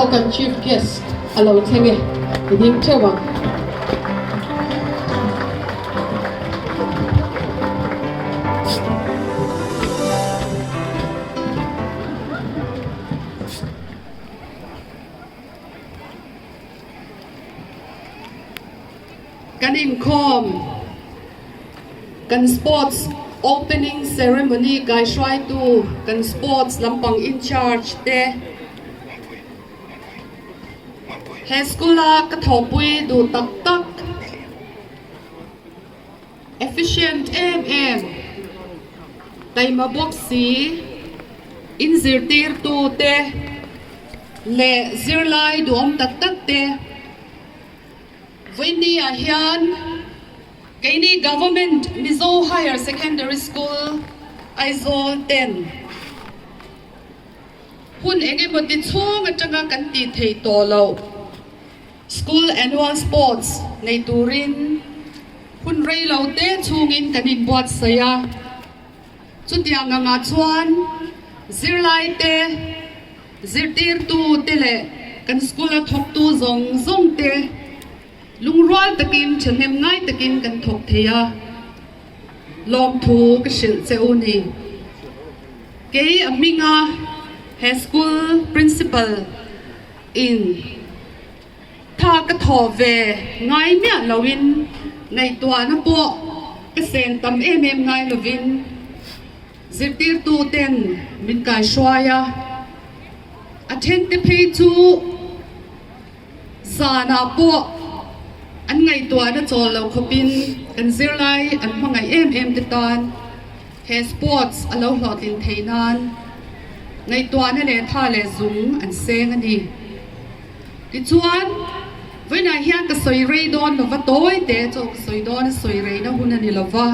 Aw kan Chief Guest a lo thleng e, i ding theuh ang. Kan inkhawm kan sports opening ceremony kaihruaitu kan sports lampang in charge te he school a ka thawhpui duh tak tak efficient em em taima bawk si in zirtirtu te leh zirlai duhawm tak tak te. Vawinia hian keini Government Mizo Higher Secondary School, Aizawl ten hun eng emaw ti chhung atanga kan tih theih tawh loh School Annual Sports nei turin hun rei lo te chhungin kan inbuatsaih a. Chutiang angah chuan zirlaite, zirtirtu te leh kan school a thawktu zawng zawng te lungrual takin thahnem ngai takin kan thawk thei a, lawmthu ka hrilh che u ni. Kei a hminga he school principal in Tha ka thawh ve ngai miah loin ngaihtuahna pawh ka sen tam em em ngai lovin zirtirtu ten min kaihruai a, a thente phei chu zanah pawh an ngaihtuahna chawl lo khawpin kan zirlai an hmangaih em em te tan he sports a lo hlawhtlin theih nan ngaihtuahna leh tha leh zung an seng a ni. Tichuan, vawiinah hian ka sawi rei dawn lova, tawi te chu ka sawi dawn a, sawi reina hun a ni lova.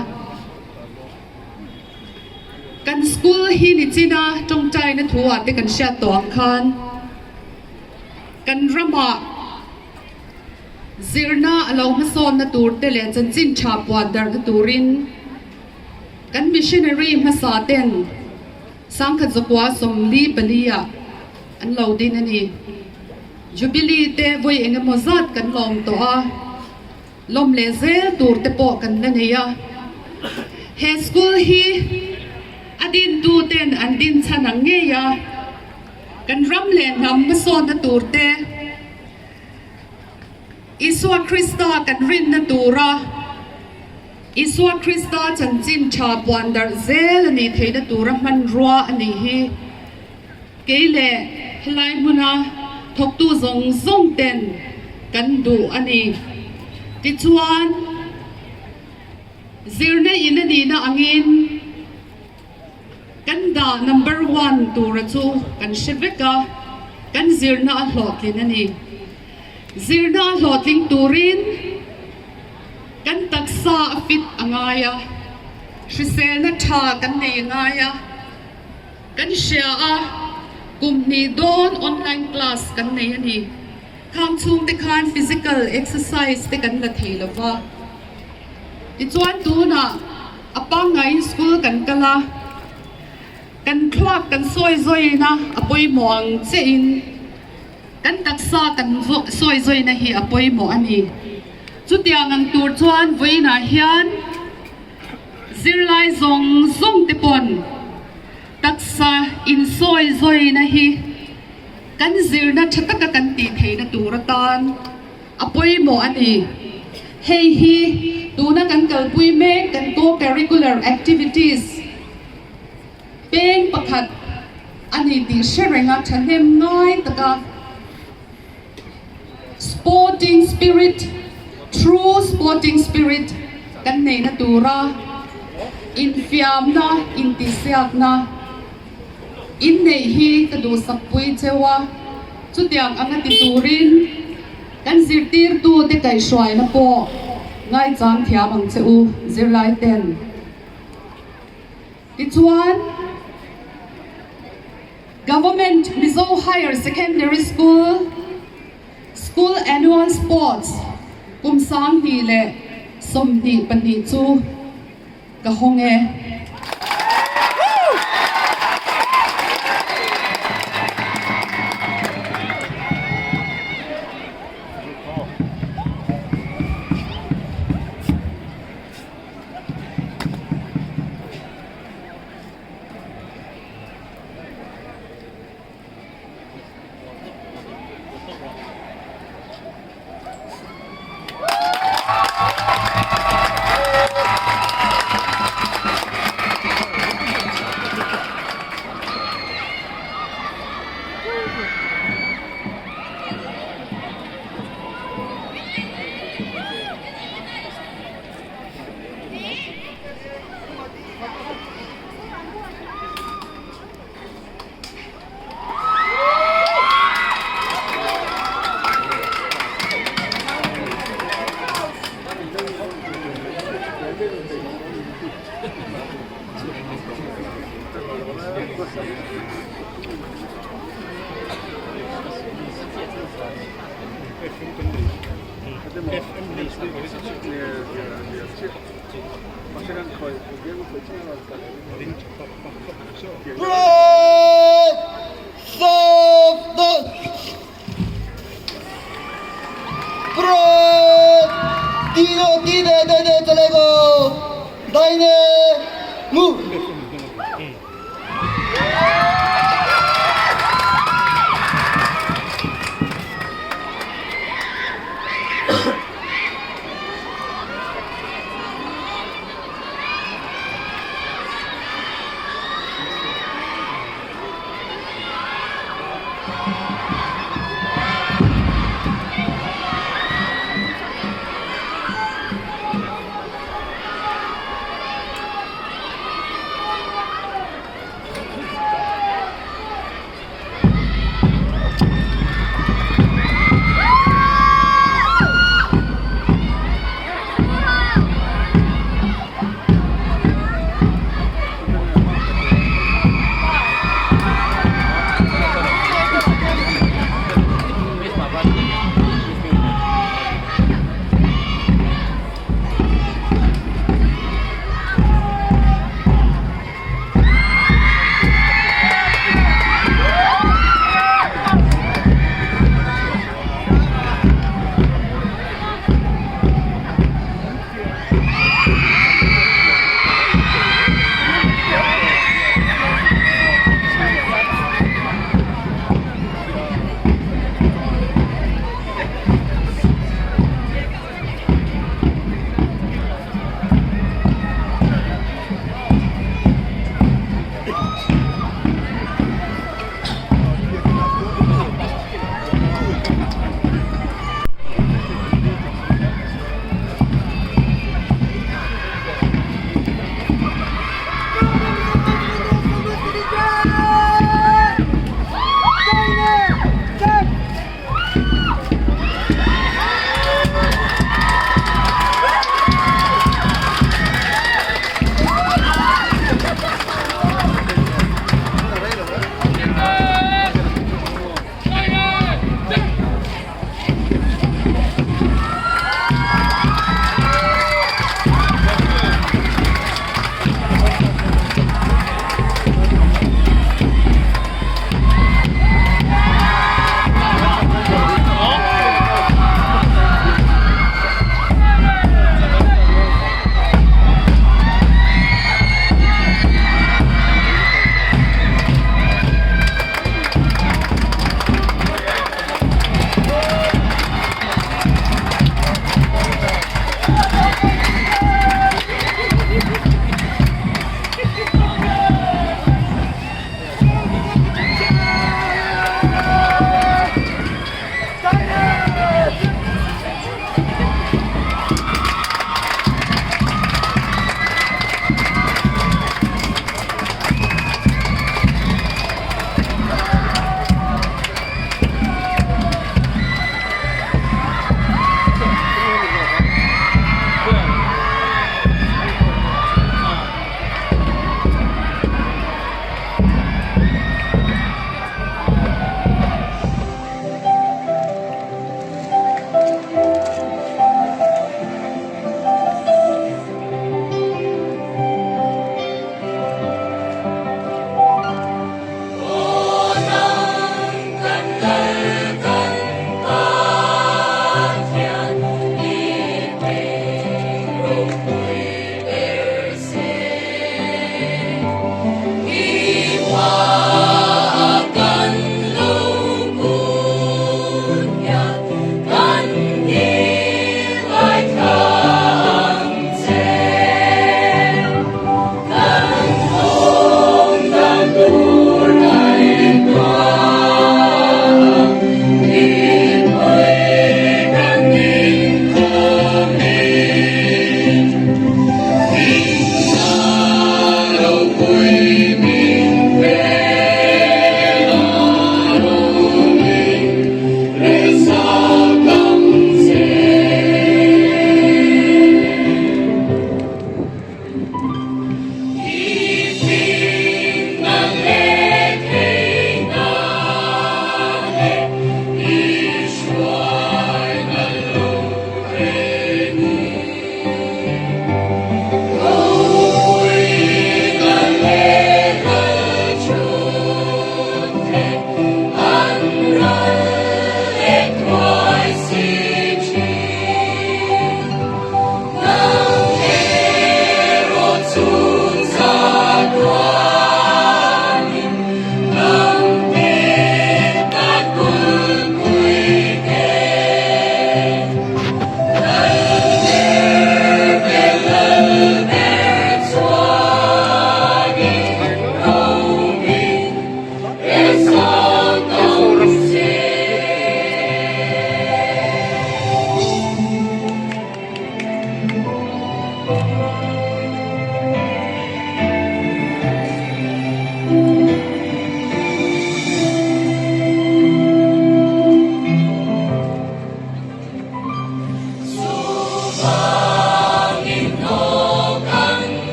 Kan school hi nichina tawngtaina thu ah te kan hriat tawh ang khan kan ramah zirna a lo hmasawnna tur te leh chanchin tha puan darhna turin kan missionary hmasa ten Sangkhat zakua 44 ah an lo din a ni. Jubilee te vawi eng emaw zat kan lawm tawh a, lawm leh zel tur te pawh kan la nei a. He school hi a dintu ten an din chhan ang ngei a, kan ram leh hnam hmasawnna tur te, Isua Krista kan rinna tura Isua Krista chanchin tha puan darh zel a nih theihna tura hmanrua a nih hi. Kei leh helai hmuna thawktu zawng zawng ten kan duh a ni. Tichuan, zirna in a nihna angin kan dah number one tura chu kan hre vek a, kan zirna a hlawhtlin a ni. Zirna a hlawhtling turin kan taksa a fit a ngai a, hriselna tha kan nei a ngai a. Kan hria a, kum hnih dawn online class kan nei a ni. Khang chhung te khan physical exercise te kan la thei lo va. Tichuan tunah a pangngaiin school kan kal a, kan thluak kan sawi zawina a pawimawh ang chiahin kan taksa kan sawi zawina hi a pawimawh a ni. Chutiang ang tur chuan vawiinah hian. Zirlai zawng zawng te pawn taksa insawi zawina hi kan zirna tha taka kan tih theihna tur atan a pawimawh a ni. Hei hi tuna kan kalpui mek kan co-curricular activities peng pakhat a ni tih hre renga thahnem ngai taka Sporting spirit, True sporting spirit kan neihna tura infiamna, intihsiakna inneih hi ka duhsakpui cheu a, chutiang anga ti turin kan zirtirtute kaihhruaina pawh ngaichang thiam ang che u zirlai ten. Tichuan. Government Mizo Higher Secondary School School Annual Sports kum 2022 chu ka hawng e.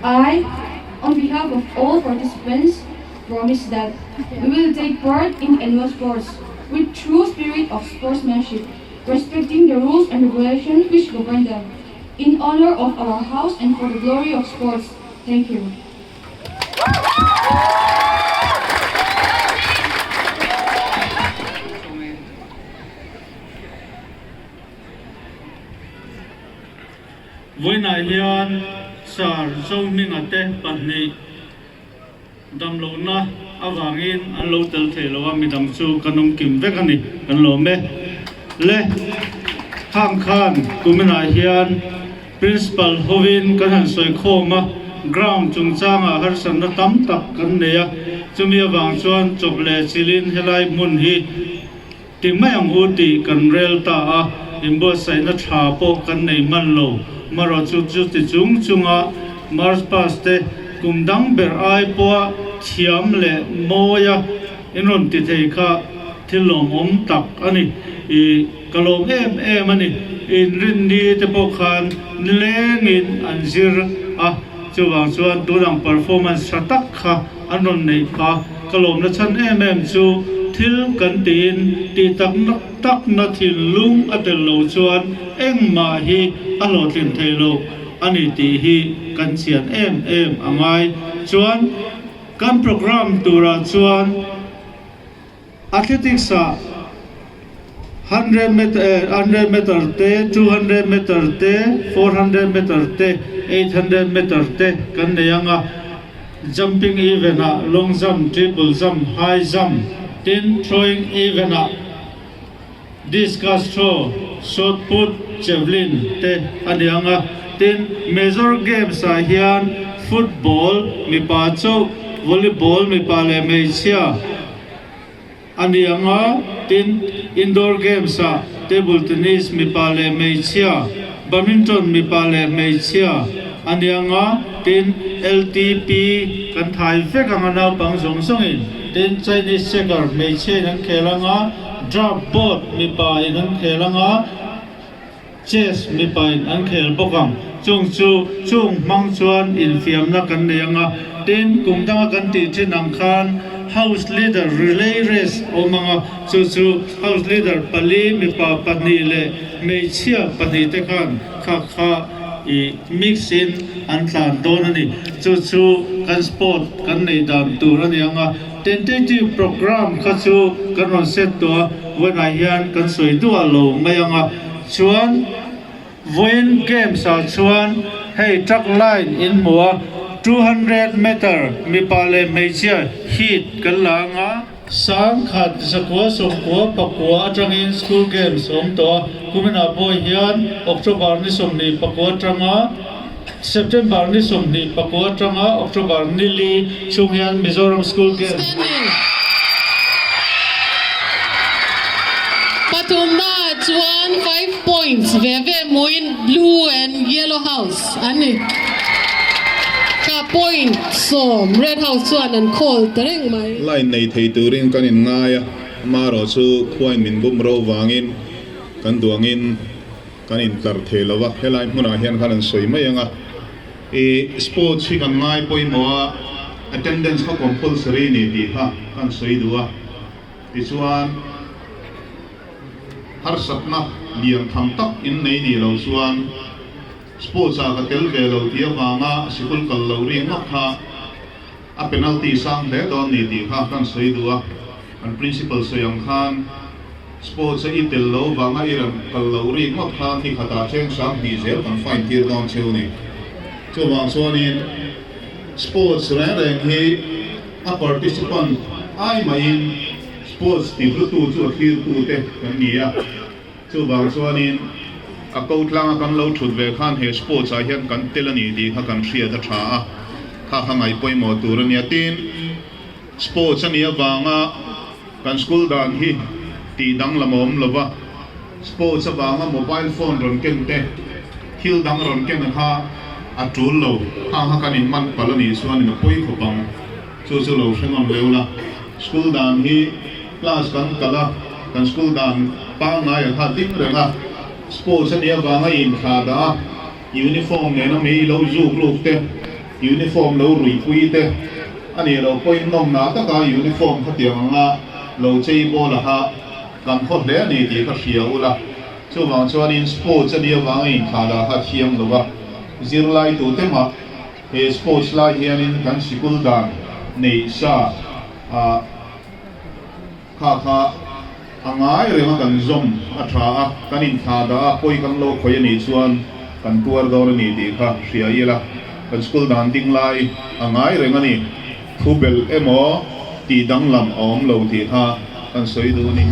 I, on behalf of all participants, promise that we will take part in annual sports with true spirit of sportsmanship, respecting the rules and regulations which govern them, in honor of our house and for the glory of sports. Thank you. Vawiinah hian Sir Zohminga te pahnih damlohna avangin an lo tel thei lo a, midang chu kan awm kim vek a ni, kan lawm e. Le khang khan kuminah hian Principal hovin kan han sawi khawm a, ground chungchangah harsatna tam tak kan nei a, chumi avang chuan chawp leh chilhin helai hmun hi Ti mai ang u tih kan rel ta a, inbuatsaihna tha pawh kan nei hman lo. Marawh chu chuti chung chunga March Past te kum dang ber ai pawha thiam leh mawia in rawn ti thei kha thil lawmawm tak a ni. I ka lawm em em a ni. Inrinni te pawh khan nilengin an zir a, chuvang chuan tunang performance tha tak kha an rawn neih kha ka lawmna chhan em em chu thil kan tiin tih tak nak tak na thinlung a tel lo chuan engmah hi a hlawhtlin thei lo a ni tih hi kan chian em em a ngai. Chuan kan programme turah chuan Athletics ah 100 meter te, 200 meter te, 400 meter te, 800 meter te kan nei ang a. Jumping event ah long jump, triple jump, high jump tin throwing event ah discus throw, shot put, javelin te a ni ang a. Tin, major games ah hian football mipa chauh, volleyball mipa leh hmeichhia, A ni ang a, tin, indoor games ah table tennis mipa leh hmeichhia, badminton mipa leh hmeichhia a ni ang a, tin, LTP kan thai vek ang a naupang zawng zawngin, tin, Chinese checker hmeichhia in an khel ang a, draft board mipa in an khel ang a, Chess mipa in an khel bawk ang. Chung chu chung hmang chuan infiamna kan nei ang a, tin kum danga kan tih thin ang khan House Leader Relay Race awm ang a, chu chu House Leader pali mipa pahnih leh hmeichhia pahnih te khan kha kha i mix in an tlan dawn a ni. Chu chu kan sport kan nei dan tur a ni ang a, tentative programme kha chu kan rawn set tawh a, vawiinah hian kan sawi duah lo mai ang a. Chuan vawiin games ah chuan hei truck line in hmu a, 200 meter mipa leh hmeichhia heat kan la ang a. Sangkhat zakua sawmkua pakua atangin school games a awm tawh a, kuminah pawh hian October ni 24 atanga September ni 24 atanga October ni li chhung hian Mizoram School Games. Standing Pathumna chuan 5 points ve ve hmuin blue and yellow house an ni. Ka point 10 red house chuan an khawl ta reng mai. Line nei thei turin kan inngai a, amaherawh chu khuain min bum ro vangin kan duangin kan intlar thei lo a, helai hmunah hian khan an sawi mai ang a, i sports hi kan ngai pawimawh a, attendance kha compulsory ni tih kha kan sawi duh a, tichuan harsatna lian tham tak in nei nih loh chuan sports ah ka tel ve lo tih avanga sikul kal loh ringawt kha a penalty sang hle dawn ni tih kha kan sawi duh a, kan principal sawi ang khan. Sports a i tel lo vanga i rawn kal loh rik ngawt khan ni khatah cheng sang hnih zel kan fine tir dawn cheu ni. Chuvang chuanin sports reng reng hi a participant ai mahin sports ti hlutu chu a thirtu te kan ni a. Chuvang chuanin a ko tlanga kan lo thut ve khan he sports ah hian kan tel a ni tih kha kan hriat a tha a, kha kha ngaihpawimawh tur a nia. Tin, sports a nih avanga Kan school dan hi tih danglam a awm lo va, sports avanga mobile phone rawn ken te, thil dang rawn ken kha a tul lo, hang kha kan inman palh a nih chuanin a pawi khawp ang. Chu chu lo hre ngam leu la. School dan hi class kan kal a, kan school dan pangngai a kha ding reng a, sports a nih avanga inthlah dah a, uniform nena mei lo zuk luk te, uniform lo ruihpui te a nih loh pawhin nawmna taka uniform khatiang anga lo chei bawl a kha kan khaw hle a ni tih kha hria ula. Chuvang chuanin sports a nih avanga inthlah dah kha thiam lo va, zirlai tute mah he sports lai hianin kan sikul dan neih sa ah kha kha a ngai reng a kan zawm a tha a, kan inthlah dah a pawi kan lo khawih a nih chuan kan tuar dawn a ni tih kha hria ila, kan school dan ding lai a ngai reng a ni, thu belh emaw tih danglam a awm lo tih kha kan sawi duh a ni.